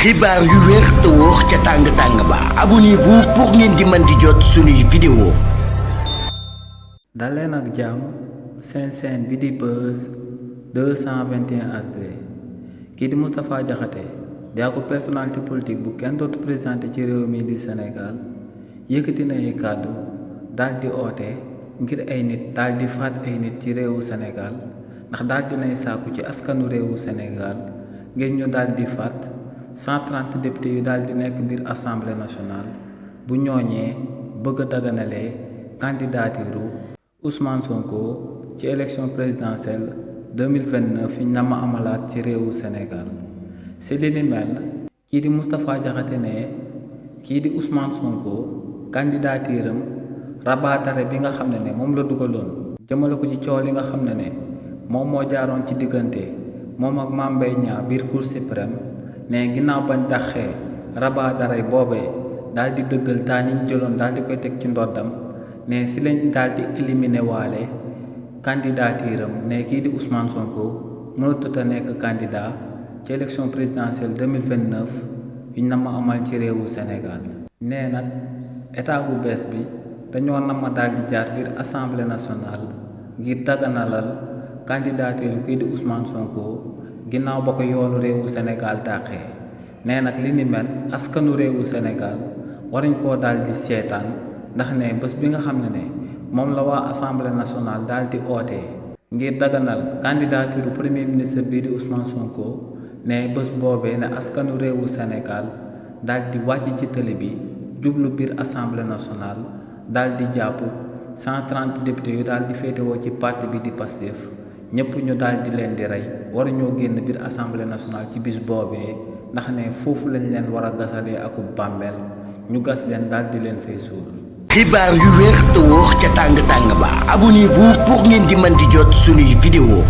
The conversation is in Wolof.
xibaar yu wér te wóor ca tàng ba abonnez-vous pour ngeen di mën di jot suñuy vidéo. daleen ak jàmm seen chaîne bi di Buzz 221 HD kii di Moustapha Diakhaté di ak personnalité politique bu kenn dootu présenté ci réew mi di Sénégal yëkkati na ay kàddu daal di oote ngir ay nit daal di faat ay nit ci réewu Sénégal ndax daal di nay sàkku ci askanu réewu Sénégal ngir ñu daal di faat 130 députés yu daal di nekk biir assemblée nationale bu ñooñee bëgg a daganalee candidature Ousmane Sonko ci élection présidentielle 2029 yi nama amalaat ci réewu Sénégal si li ni mel kii di Moustapha Diakhaté ne kii di Ousmane Sonko candidature am rabaatare bi nga xam ne moom la dugaloon jëmale ko ci coow li nga xam ne moom moo jaaroon ci diggante moom ak Mame Mbaye Niang biir Cour suprême ne ginnaaw bañ daxee rabat daray boobee daal di dëggal daan yi ñu jëloon daal di koy teg ci ndoddam ne si lañ daal di éliminer waale candidature am ne kii di Ousmane Sonko mënatut a nekk candidat ci élection présidentielle 2029 yu ñu nama amal ci réewu Sénégal. nee nag état bu bees bi dañoo nama daal di jaar biir assemblée nationale ngir daganalal candidature kii di Ousmane Sonko. ginnaaw ba ko yoonu réewu Sénégal dàqee nee nag li ni mel askanu réewu Sénégal waruñ koo daal di seetaan ndax ne bés bi nga xam ne moom la waa assemblée nationale daal di ootee ngir daganal candidature premier ministre bii di Ousmane Sonko ne bés boobee ne askanu réewu Sénégal daal di wàcc ci tëli bi jublu biir assemblée nationale daal di jàpp 130 députés yu daal di féetewoo ci parti bi di Pastef ñëpp ñu daal di leen di rey waru ñoo génn biir assemblée nationale ci bis boobee ndax ne foofu lañ leen war a gasalee akub bàmmeel ñu gas leen daal di leen fay suul. xibaar yu wér te wóor ca tàng ba abonnez-vous pour ngeen di mën di jot suñuy vidéo.